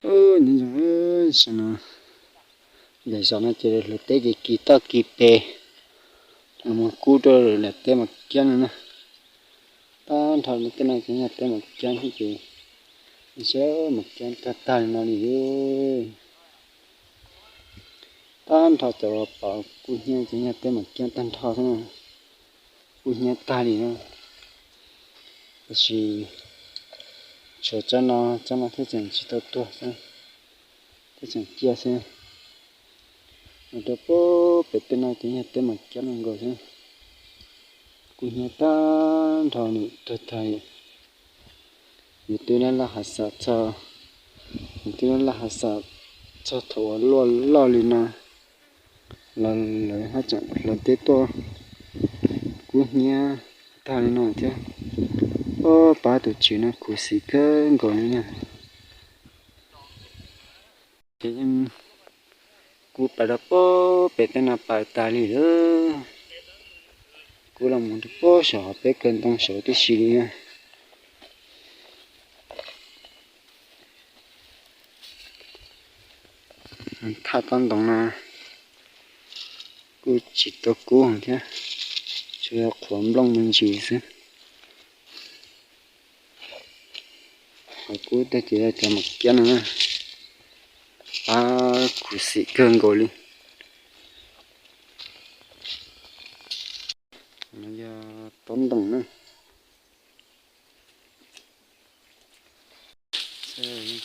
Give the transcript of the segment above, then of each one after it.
Ub, nyob zoo, tam sim no, tam sim no ces hluav taws ces kis toj kis pes los mus kub rau lawv teb Mas Kiab no na. Tag nrho tej no ces yog teb Mas Kiab thiab ces, saib Mas Kiab tag tag li no li. Tag nrho cov uas pom kub hnyiab ces yog teb Mas Kiab tag nrho xwb na. Kub hnyiab tag li na. Tab sis tshuav tsob no, tsob no thiaj tseem tsis tau tuag xwb, thiaj tseem ciaj xwb. Los rau pem tej no ces yog teb Mas Kiab no nkaus xwb. Kub hnyiab tag nrho li, tuag tag li. Yus twb laj laj hav xav txog, yus twb laj laj hav xav txog thaum uas luaj loj li no los lawv haj tseem hluav taws tuaj kub hnyiab tag li no thiab. Ob pab tus tswv no khuv xim kawg nkaus li na. Ces yeej kub pais rau pem tej no pais tas li lawm. Kub los mus rau pem saum peb kawg ntoo saud tib si li na. Thaj tob ntoo no kuj tsis tau kub thiab, tsuas yog qhuav nplooj me ntsis xwb. Qhov kub tag ces yog cov Mas Kiab no na, pab khuv xim kawg nkaus li. No yog tob ntoo na.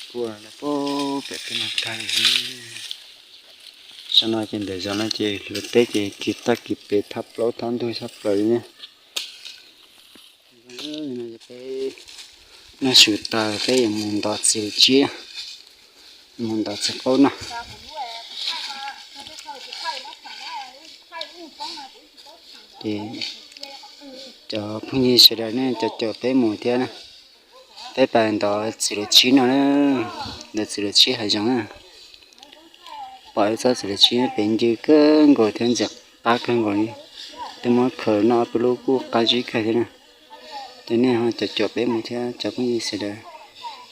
Kua pem tej no tag. Saum no ces ntawm zos no ces hluav taws ces kis toj kis pes thab plaub thab ntug tshaj plaws li ne. Peb noj su tas peb yuav mus ntov txiv lawv tsib, mus ntov txiv qaub noj. Ces cov phooj ywg sawv daws nej cov caum peb mus thiab na, peb pais ntov txiv lawv tsib no na, ntov txiv lawv tsib hav zoov na. Pom ib tsob txiv lawv tsib pem ncw kawg nkaus thiab ntxim qab kawg nkaus li. Twb muab khaws noj ob peb lub kuj qab zib kawg thiab na. Ces nej ho caum caum peb mus thiab cov phooj ywg sawv daws.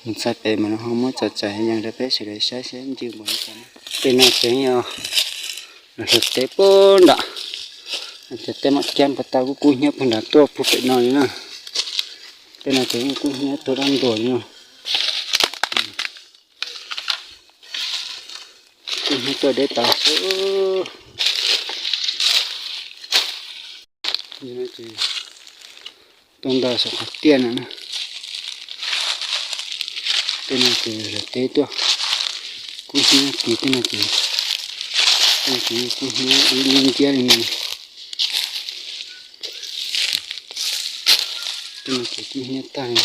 Mus txog pem mas no ho muab tso tsaim yees rau peb sawv daws saib seb ncw npaum li cas na. Tej no ces yog hluav taws puag nram, cov teb Mas Kiab puag ta kuj kub hnyiab puag nram tuaj puag pem no li na. Tej no ces yeej kub hnyiab tuag dab ntuag li no. Kub hnyiab tuaj deb tas xwb. Ces tuaj nta saum qhov tiaj no na. Tej no ces hluav taws tuaj kub hnyiab kis tej no ces, tej no ces kub hnyiab ib lub nciab li no. Tej no ces kub hnyiab tag li.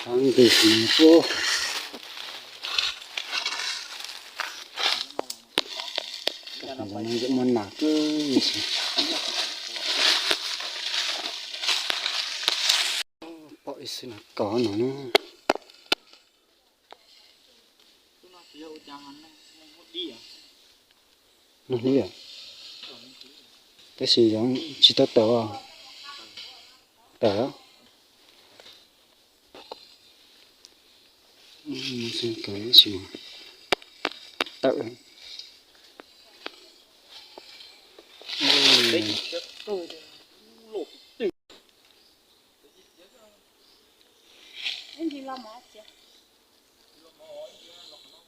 Qab ntws no, muaj nas kawg. Pom ib xwb nas kos no. Nug li, tab sis tsis tau tawm, tawm. Tawm.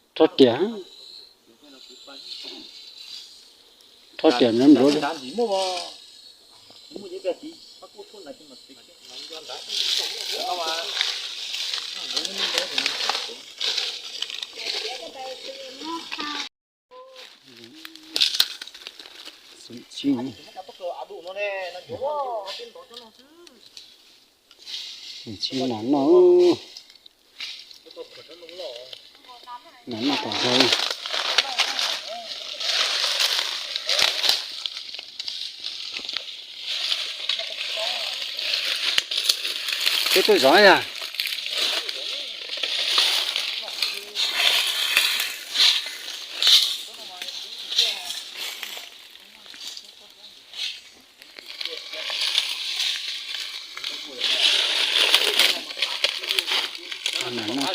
Rho riam, rho riam nyob nruab li. Xim txib, xim txib nas noj, nas noj tas zog li. Peb tuaj zov yog.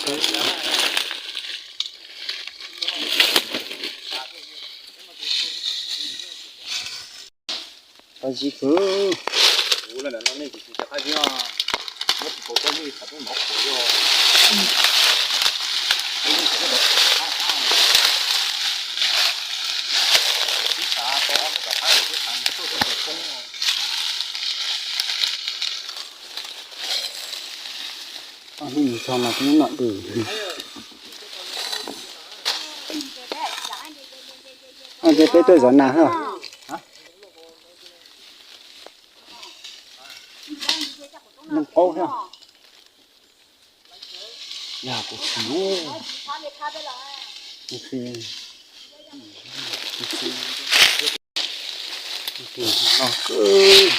Tau zib kawg. Hnub nws txog mas kuv nom dwm. Ces peb tuaj zov nas hab. Noj qaub thiab. Yog kuv tsis, kuv tsis, kuv tsis, kuv tsis no kawg.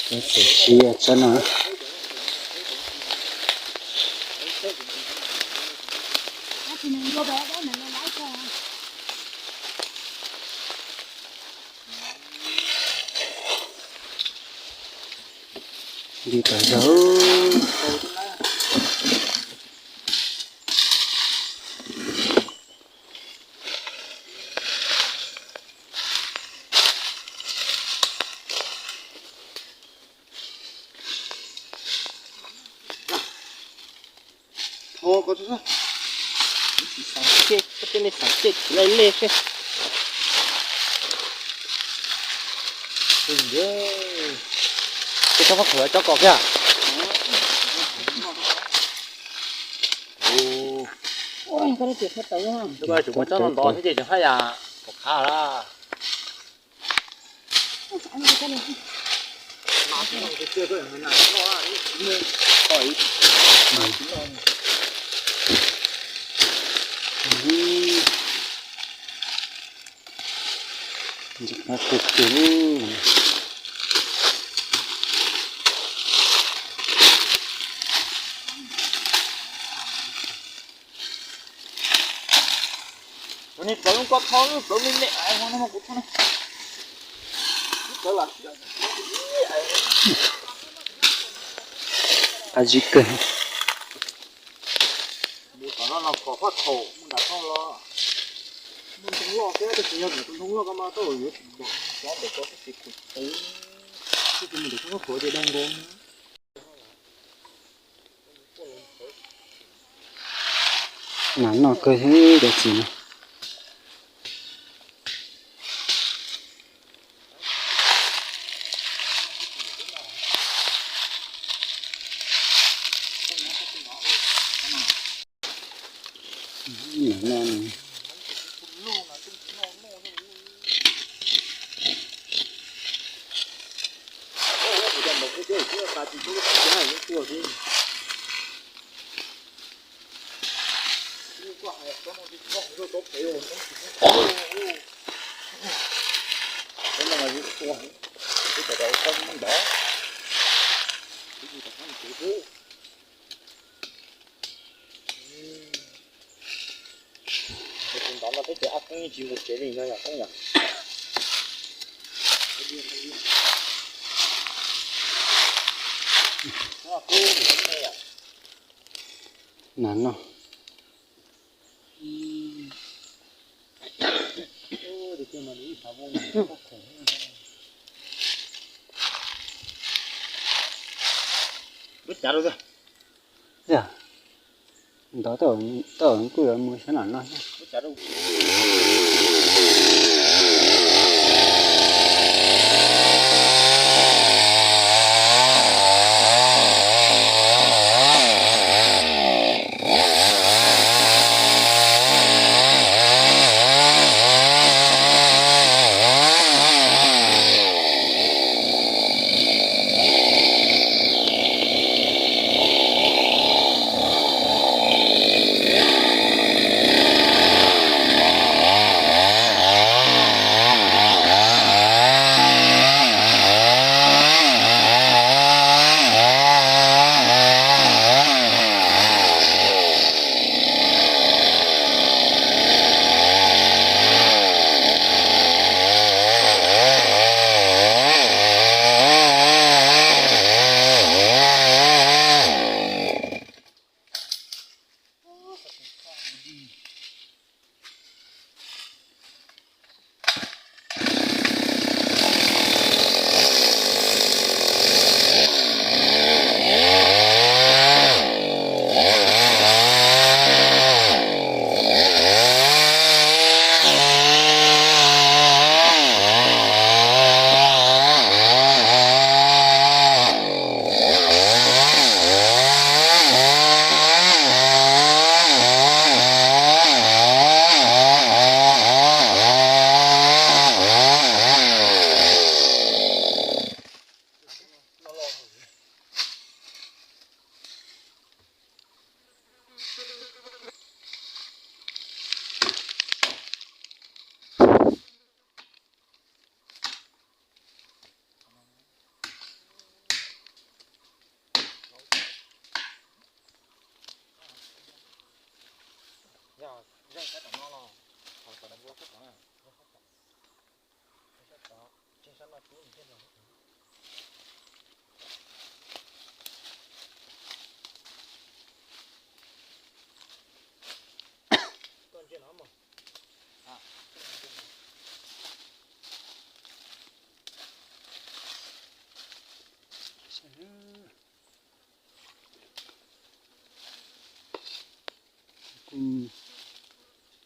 Tso no, tso no. Li tas zog. Thov ko, koj tej neeg xav cem tsis laij lej seb. Ces tsob pob khaum coj kom kiag. Ua, koj tsis muaj tsob ntov thiab ces tseem haj yam pom qab lawm. Ua, nej plawv lub ko tho, plawv me me no kuv tho na. Qab zib kawg. Mus tom no los kom faj thaum mus nram no los muaj ntoo loj thiab, tab sis yog ntawm tus ntoo loj ko mas tau yuav tsis npam xyov ntawm ko xwb ces kuv tau, tab sis mus ntawm ko faj thaum ces dai nkaus. Nas noj kawg thiab cov txiv no. Tus ntawd no twb tias ab koob yeej tsis mus tsev li no yog koob yom. Nas noj. Ua cas rau. Yog. Ntov tau, tau kuj yuav mus sab nram no. Kuj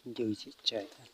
ncw tsis tsawg thiab.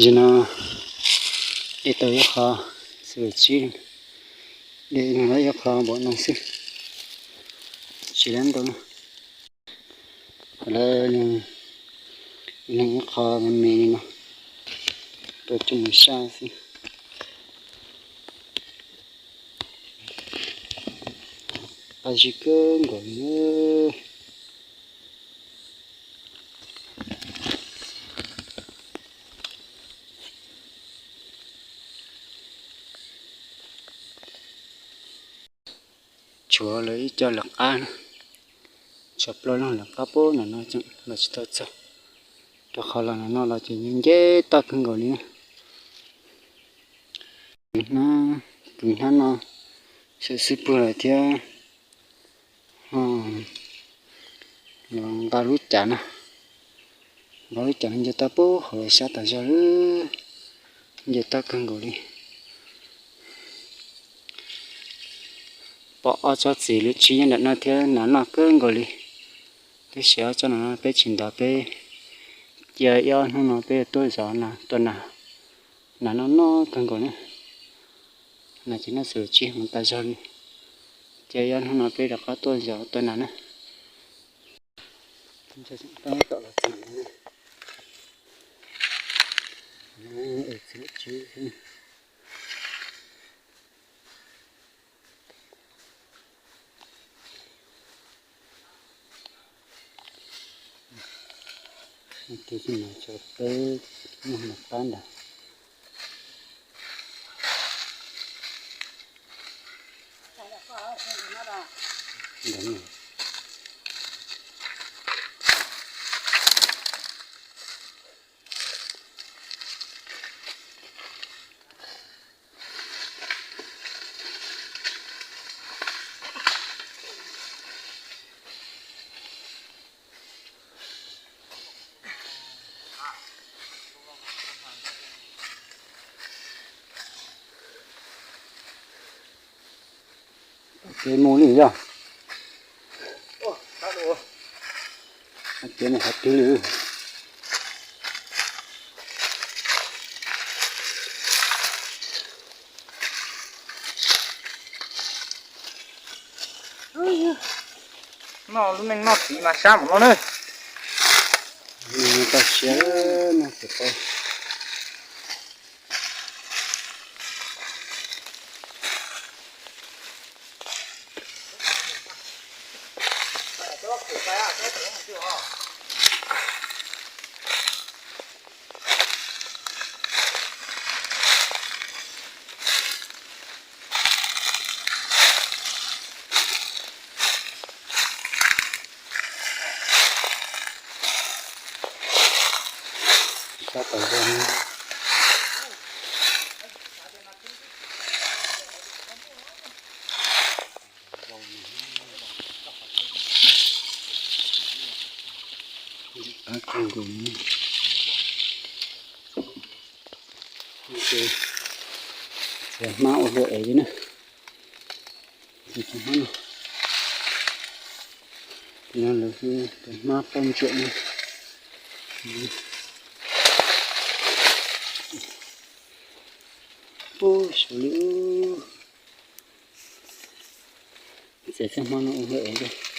Zaum no de tau ib qho xwb, tsib, de ib qho npaum no xwb, tsis dab ntau. Lawv ib leeg ib qho me me li no, tuaj coj mus saj xwb. Qab zib kawg nkaus li. Tshuav lawv ib co lawv qab na. Tshav plaws los lawv qab pub no no tseem los tsis tau txog, rau qhov los no no los ces nce toj kawg nkaus li. Hnab, tus hnab no sawv xwb puag lawm thiab. Nqa lub cav no, nqa lub cav no nce toj pub hauv sab tas zog li, nce toj kawg nkaus li. Pom ob tsob txiv lwm tsib nyob ntawm no thiab, nas noj kawg nkaus li. Tab sis ob tsob no peb tsis ntov, peb cia ib ob hnub no peb tuaj zov tua nas. Nas noj noj kawg nkaus na. Nas ces noj xwm tsis hmoov tas zog li. Cia ib ob hnub no peb rov qab tuaj zov tua nas na. Tus xib mas tso peb muag nram qab ntag. Kev mus li yog. Kev mus qhov twg li. Noj lub neej noj txiv mas sab mus no na. Tau siav no ces tau. Sab tau zoo. Qab kawg nkaus. Txiav hmab ua hlua ev li na. Txiav hmab no, no lawv hu tias hmab poj ntsuam na. Ub, sav li ub. Txiav txoj hmab no ua hlua ev.